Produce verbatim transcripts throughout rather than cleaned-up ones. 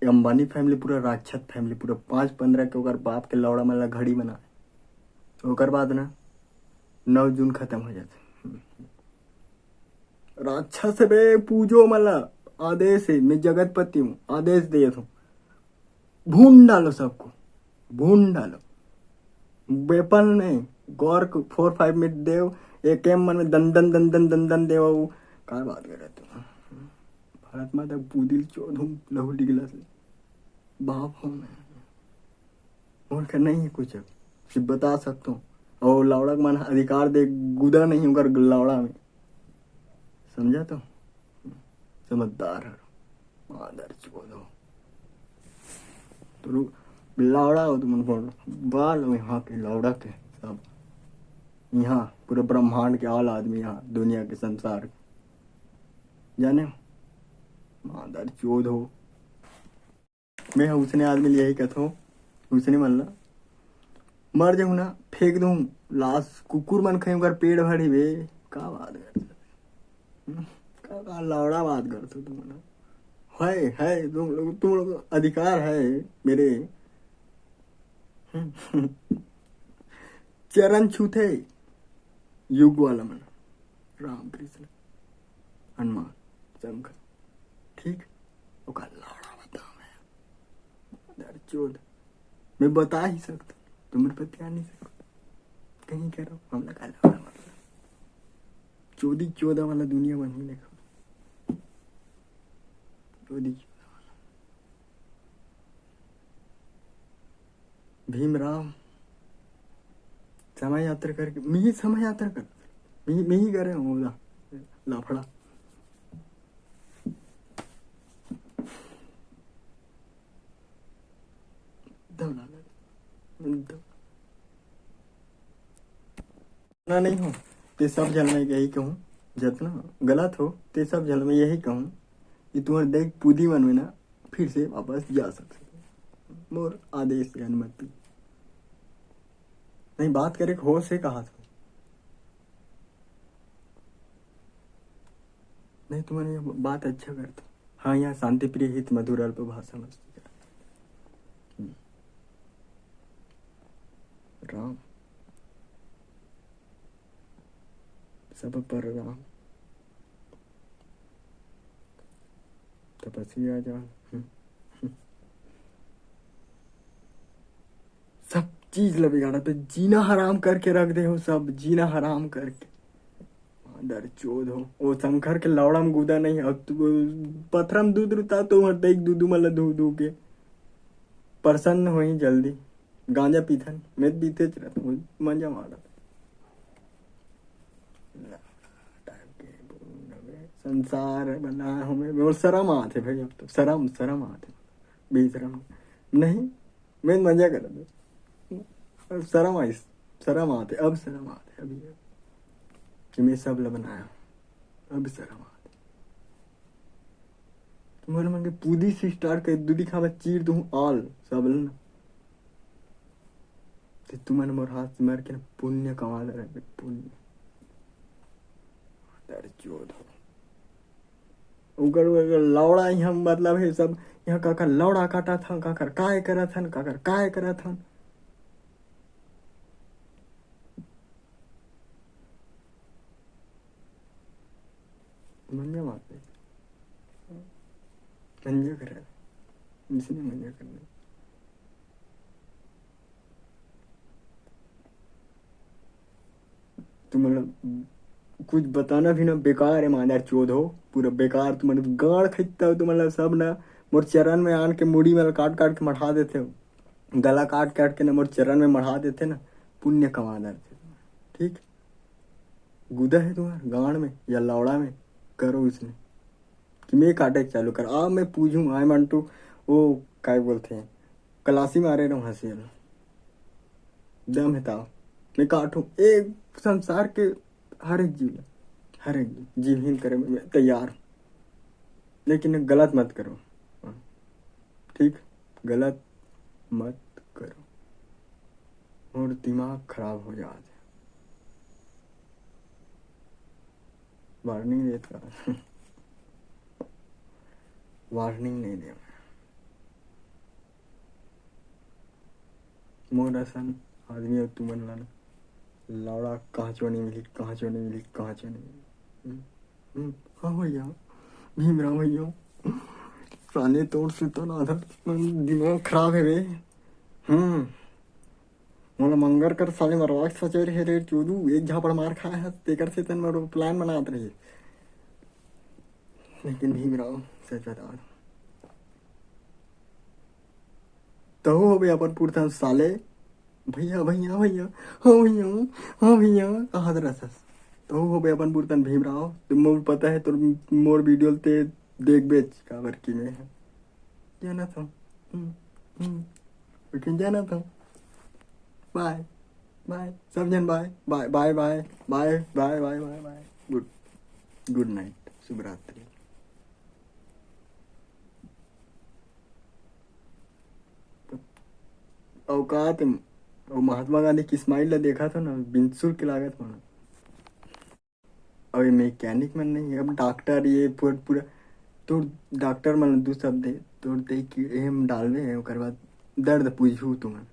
Ambani family पूरा राक्षस family, पूरा पाँच पंद्रह के ओकर बाप के लौड़ा मन ला घड़ी बना, ओकर बाद ना नौ जून खत्म हो जाथे। राक्षस बे, पूजो मन ला, आदेश है, मैं जगतपति हूँ, आदेश देत हूँ, भून डालो सबको, भून डालो। वेपन नहीं, गौर फोर फाइव मिनट देव, एकेएम मन में दन दन दन दन दन दन देव। वो का बात कर रहे तुम? भारत माता पूदिल चोद हूँ, लहू डिगला से बाप हूँ मैं। मोर कर नहीं है कुछ, सिर्फ बता सकता हूँ। और लौड़ा के मन अधिकार दे, गुदा नहीं ओकर लौड़ा में, समझा तो? समझदार है, मादर चोद हो। तो रू-, लौड़ा हो तुम, बोल, बाल हो यहाँ के लौड़ा के सब, यहाँ पूरे ब्रह्मांड के all आदमी, यहाँ दुनिया के संसार के, जाने हो? मादर चोद हो। मैं ह उसने आदमी ले यही कथो, उसने मन ला मर जाऊँ ना, फेंक दूँ लाश, कुकुर मन खाई ओकर पेट भरी बे। का बात करत हस? हम्म, का, का लौड़ा बात करत हो तुम लोग? है, है, तुम लोग, तुम लोग अधिकार है मेरे। हम्म, चरण छूथे युग वाला मन, राम कृष्ण, हनुमान, शंकर, ठीक? ओकर लौड़ा बताओ मैं। मादर चोद, मैं बता ही सकता, तुम मेरे पे ध्यान नहीं सकता। कहीं करो, हम लगा लौड़ा मतलब। चोदी चोदा वाला दुनिया बन ही देखो। चोदी चोदा वाला। भीमराव समय यात्रा करके, मैं ही समय यात्रा कर, मैं ही, मैं ही करे हूँ ओला, लाफड़ा। दम ला, दम। ना नहीं हो, ते सब झन मैं यही कहूँ, जतना गलत हो, ते सब झन मैं यही कहूँ कि तुम्हारे देख पूदी मन में ना फिर से वापस जा सकते। मोर आदेश के अनुमति। नहीं, बात करे के हो से कहा था। नहीं, तुम्हारे ये बात अच्छा करता। हाँ, यहाँ शांति प्रिय हित मधुर अल्प भाषा मस्ती कर। हम्म। राम। सब पर राम। तपस्वी राजा। हम्म। सब चीज ल बिगाड़त हो, जीना हराम करके रख दे हो, सब जीना हराम करके। मादर चोद हो, वो शंकर के लौड़ा में गुदा नहीं, अब तू पथरा में दूध रुता तो हर देख दूध मन ला धू धू के प्रसन्न होही जल्दी। गांजा पीथन, मैं पीते रहता हूँ, मजा मारत। संसार बना हमें, वो शरम आते भाई, अब तो शरम, शरम आते, बेशरम नहीं, मैं मजा कर रहा था। शरम आई, शरम आते, अब शरम आते, अभी कि मैं सब ला बनाया, अब शरम आते। तुम्हारे मन के पूदी से स्टार्ट कर, दूधी खावा चीर दूँ आल, सब ला ना। ते तुमन मोर हाथ से मर के ना पुण्य कमा ले रहे, पुण्य। मादर चोद हो। उगर, उगर लौड़ा ही हम, मतलब, है सब यहाँ काकर लौड़ा काटा था, काकर काय करत हन, काकर काय करत हन। मंजा मारते। मंजा करे। इसने मंजा करना। तुम मतलब कुछ बताना भी ना बेकार है, मादर चोद हो, पूरा बेकार। तुम मतलब गाड़ खिंचता हो, तुम मतलब सब ना मोर चरण में आन के मुड़ी में काट काट के मढ़ा देते हो, गला काट काट के ना मोर चरण में मढ़ा देते ना, पुण्य कमा देते। ठीक, गुदा है तुम्हार गांड में या लौड़ा में, करो इसने कि मैं काटे के चालू कर। आ मैं पूछूं, आई वांट टू, वो काय बोलते हैं, कलासी मारे रहूं हंसी वाला। दम है ताव, मैं काटूं एक संसार के हर एक जीव ला, हर एक जीव, जीवहीन करे में मैं तैयार हूं, लेकिन गलत मत करो। ठीक, गलत मत करो, मोर दिमाग खराब हो जात है। वार्निंग देत रहा। वार्निंग नहीं दे। मोर असन आदमी अउ तुमन ला ना, लौड़ा कहाँ चो नहीं मिली, कहाँ चो नहीं मिली, कहाँ चो नहीं मिली। हम्म, हम्म, हाँ भैया, भीमराव भैया, साले तोर से तो ना था, दिमाग खराब है बे। हम्म, मोला मंगर कर साले मरवा के सोचे रहे रे चोदू, एक झापड़ मार खाए है, तेकर से तन मोर प्लान बनात रहे। लेकिन भीमराव सच बता, तहू हो बे अपन पुरथन साले। भैया, भैया, भैया, हाँ भैया, हाँ भैया, कहा रहथस? तहू हो बे अपन पुरथन भीमराव, तो मोर पता है तोर, मोर वीडियो ते देखबेच, काबर कि मैं जाना था। हम्म, हम्म, लेकिन जाना था। बाय, बाय, सब जन बाय, बाय, बाय, बाय, बाय, बाय, बाय, बाय, बाय। गुड, गुड नाइट, शुभ रात्रि। औकात, अउ महात्मा गांधी की स्माइल ला देखा था ना, बिनसुर के लागत होना। अउ ये मैकेनिक मन नहीं, अब डॉक्टर, ये पूरा, पूरा तोर डॉक्टर मन दू शब्द दे, तोर दे कि एम डालवे, ओकर बाद दर्द पूछू तुमन।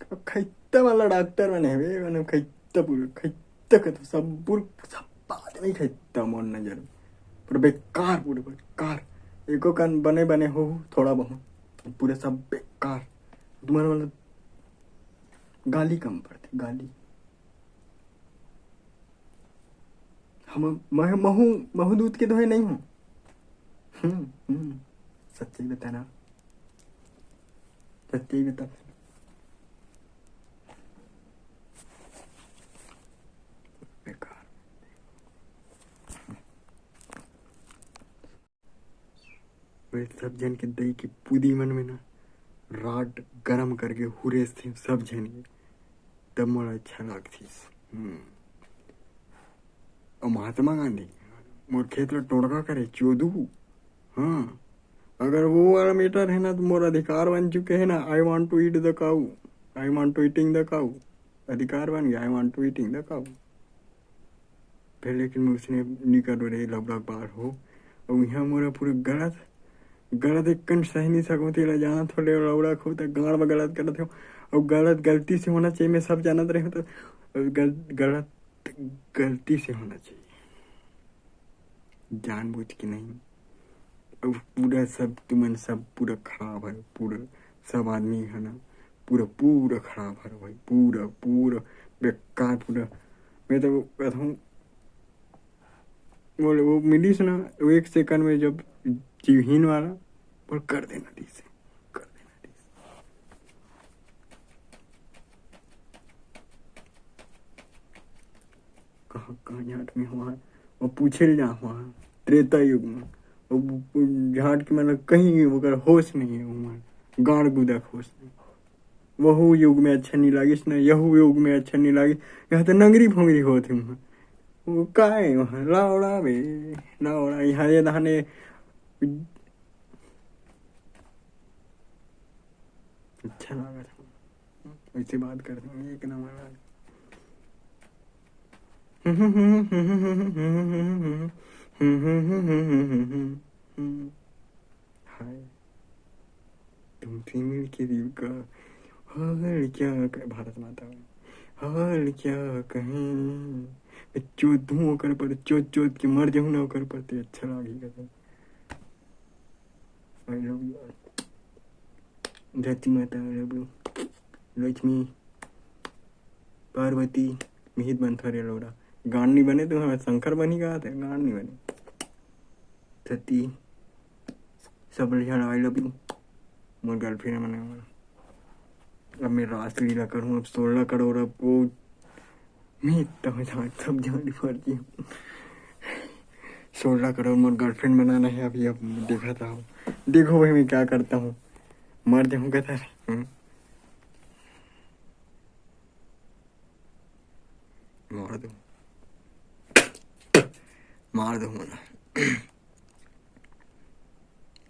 अब खैता वाला डॉक्टर मन हवे, मतलब खैता पूरा, खैता खैता, सब पूरा, सब आदमी खैता मोर नजर में। पूरा बेकार, पूरा बेकार। एको कन बने बने हो, थोड़ा बहुत, पूरा सब बेकार। तुम्हारा मतलब गाली कम पड़ती, गाली। हम, मैं, महू, महू दूध के दोहे नहीं हूँ। हम्म, हम्म, सच्चाई बताना, सच्चाई बता। बेकार। वे सब जन के दई के पूदी मन में ना, राड गरम करके हुरेस थे सब जन के, तब मोला अच्छा लागथिस। हम्म। अउ महात्मा गांधी मोर खेत ला टोड़का करे, चोदू। हाँ, अगर वो वाला मैटर है ना, तो मोर अधिकार बन चुके है ना, I want to eat the cow, I want to eating the cow। अधिकार बन गया, I want to eating the cow। फिर लेकिन मैं उसने निकल रहे लबड़ा बार हो, अउ यहाँ मोरा पूरा गलत, गलत एक कन सही नहीं सकूँ, तेला जाना थोड़े लबड़ा खो, त गाड़ में गलत करत हो, अउ गलत गलती से होना चाहिए, मैं सब जानत रहे हूँ, तो गल-, गलत गलती से होना चाहिए, जानबूझ के नहीं। अब पूरा सब, तुमन सब पूरा खराब है, पूरा सब आदमी है ना, पूरा, पूरा खराब है भाई, पूरा, पूरा बेकार, पूरा। मैं तो कहता हूँ, वो, वो मिलिस ना, वो एक सेकंड में जब जीवहीन वाला, बोल कर देना दिस, कर देना दिस। कहाँ, कहाँ झाट में हुआ है? वो पूछे ले जा हुआ है, त्रेता युग में। वो, वो झाट के मतलब कहीं ओकर होश नहीं है, वो मन गाड़ गुदा के होश नहीं। वहू युग में अच्छा नहीं लागिस ना, यहू युग में अच्छा नहीं लागिस। यहाँ तो नंगरी फोंगरी होत है वहाँ। वो का है वहाँ? लावड़ा बे, लावड़ा। यहाँ ये धाने अच्छा लागत है। ऐसे बात करते हैं, एक नंबर। हाय, तुमसे मिलके दिल का हाल क्या कह-, भारत माता, हाल क्या कहें, मैं चोद दूँ ओकर पर, चोद चोद के मर जाऊँ ना ओकर पर, ते अच्छा लागी कसम। I love you all। धरती माता, I love you। Lakshmi, Parvati, Mihit Banthar ये लोड़ा। गांड नहीं बने तो हमें शंकर बनी कहा थे, गांड नहीं बने। सती, सब ले जाना, I love you। Mor girlfriend बने हमारा। अब मैं रासलीला करूँ, अब सोलह करोड़, अब वो मैं तो जान, सब जान फर्जी हूँ। सोलह करोड़ मोर गर्लफ्रेंड बनाना है अभी, अब देखा था। देखो भाई मैं क्या करता हूँ, मर जाऊँ कहता है। हम्म। मार दो, मार दो ना।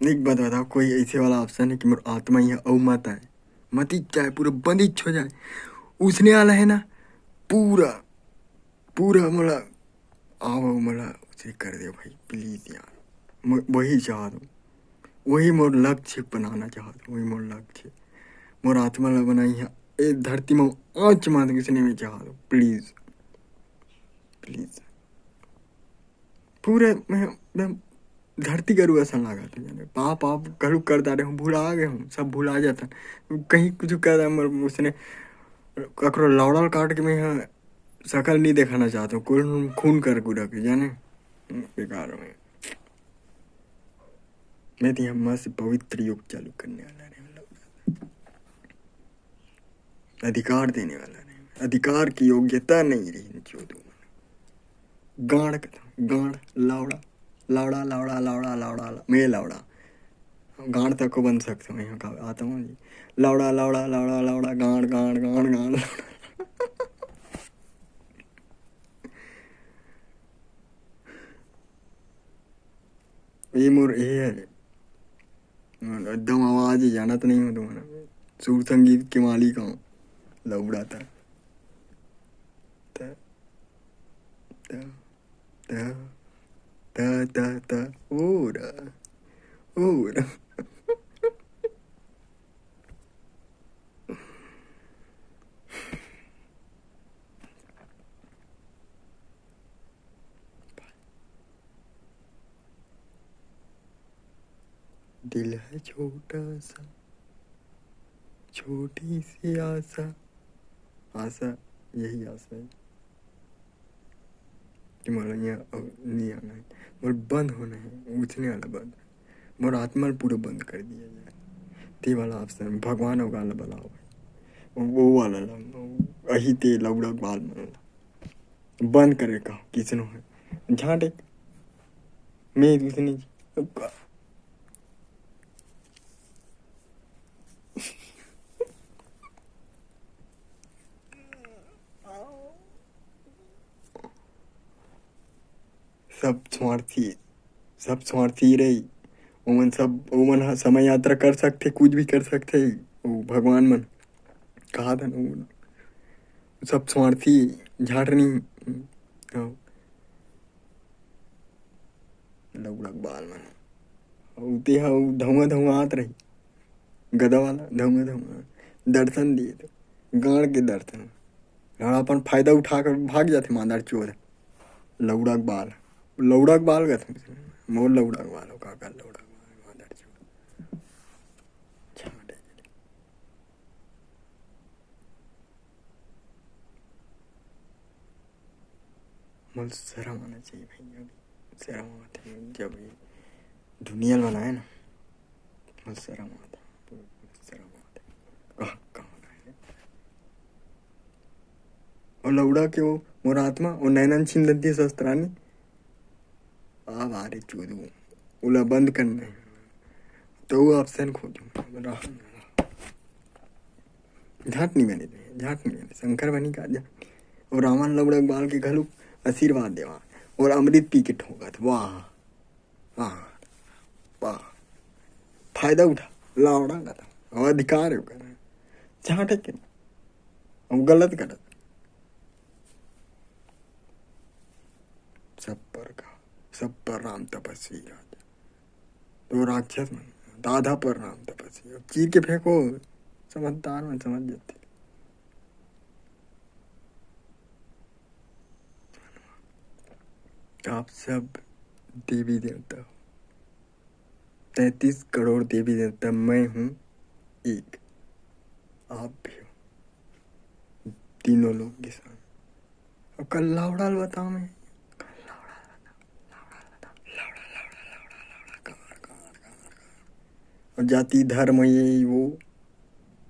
एक बात बताओ, कोई ऐसे वाला ऑप्शन है कि मोर आत्मा ही अउ मत आए, मत ही जाए, पूरा बंदिच हो जाए, उसने वाला है ना, पूरा, पूरा मोला, आओ मोला उसे कर दे भाई, प्लीज यार, मैं वही चाहत हूँ, वही मोर लक्ष्य बनाना चाहत हूँ, वही मोर लक्ष्य। मोर आत्मा ला बनाई है, ए धरती में आँच मात्र किसी ने चाहा दो, प्लीज, प्लीज। पूरे मैं, मैं धरती गरु असन लागत हे, जाने पाप आप घलुक कर डारे हूँ, भुला गए हूँ, सब भुला जाता। कहीं कुछ कर डारे, मगर उसने ककरो लौड़ल काट के मैं यहाँ शकल नहीं देखाना चाहता हूँ, कोई खून कर गुरा के जाने, बेकार में। मैं तो यहाँ मस्त पवित्र युग चालू करने वाला रहे, अधिकार देने वाला रहे, अधिकार की योग्यता नहीं रही, चोदो मन। गांड कथा, गांड, लावड़ा, लावड़ा, लावड़ा, लावड़ा, लावड़ा, लावड़ा। मैं लावड़ा। गांड तक को बन सकता हूँ यहाँ का, आता हूँ जी। लावड़ा, लावड़ा, लावड़ा, लावड़ा, गांड, गांड, गांड, गांड, लावड़ा। ये मोर, ये है। एकदम आवाज ही जानत नहीं हूँ तुम्हारा। सुर संगीत के मालिक हूँ। लौड़ा था। त, त, त, त, त, त, ओ रा, ओ रा। दिल है छोटा सा, छोटी सी आशा, आशा, यही आशा है कि मोला यहाँ अब नहीं आना है, मोर बंद होना है, उछने वाला बंद, मोर आत्मा ला पूरा बंद कर दिया जाए। ते वाला ऑप्शन, भगवान अवगाल ला बुलाओ भाई, वो वाला ला, अही ते लौड़ा बाल मन ला। बंद करे का किसनो है झांटे। मैं किसने सब स्वार्थी, सब स्वार्थी रही। ओमन सब, ओमन ह समय यात्रा कर सकथे, कुछ भी कर सकथे। वो भगवान मन कहा था ना, वो सब स्वार्थी झाड़ नहीं। हाँ। लौड़क बाल मन। अउ ते ह धुआं धुआं आत रही। गदा वाला धुआं धुआं। दर्शन दिए थे। गाड़ के दर्शन। गाड़ अपन फायदा उठा कर भाग जाते मादर चोर। लौड़क बाल। लौड़क बाल गए थे। मोर लौड़क बाल हो, का कर लौड़क बाल, मादर चोर। छाटे। मोला शर्म आना चाहिए भाई, अभी शर्म आते हैं, जब ये दुनिया बनाए ना, मोला शर्म आता है, शर्म आता है। कहाँ, कहाँ का है? और लौड़ा के वो मोर आत्मा, वो नैनन छीन लेती है शस्त्रानी। आ बारे चोदू, ओला बंद करना है। तो वो ऑप्शन खोजो। झाट नहीं मैंने, झाट नहीं मैंने, शंकर बनी का जा। और रावण लौड़क बाल के घलुक आशीर्वाद देवा। और अमृत पी के ठोकत, वाह, वाह, वाह। फायदा उठा, लावड़ा का था। और अधिकार है ओकर। झाटे के। अब गलत करत। सब पर का, सब पर राम तपस्वी राजा। तो राक्षस मन, आधा पर राम तपस्वी। अब चीर के फेंको, समझदार मन समझ जाते। आप सब देवी देवता हो। तैंतीस करोड़ देवी देवता, मैं हूँ एक, आप भी हो, तीनों लोग के साथ। अब कल लावड़ा ल बताओ मैं, कल लावड़ा ल बताओ, लावड़ा ल बताओ, लावड़ा, लावड़ा, लावड़ा, लावड़ा, कमर, कमर, कमर, कमर। और जाति धर्म ये वो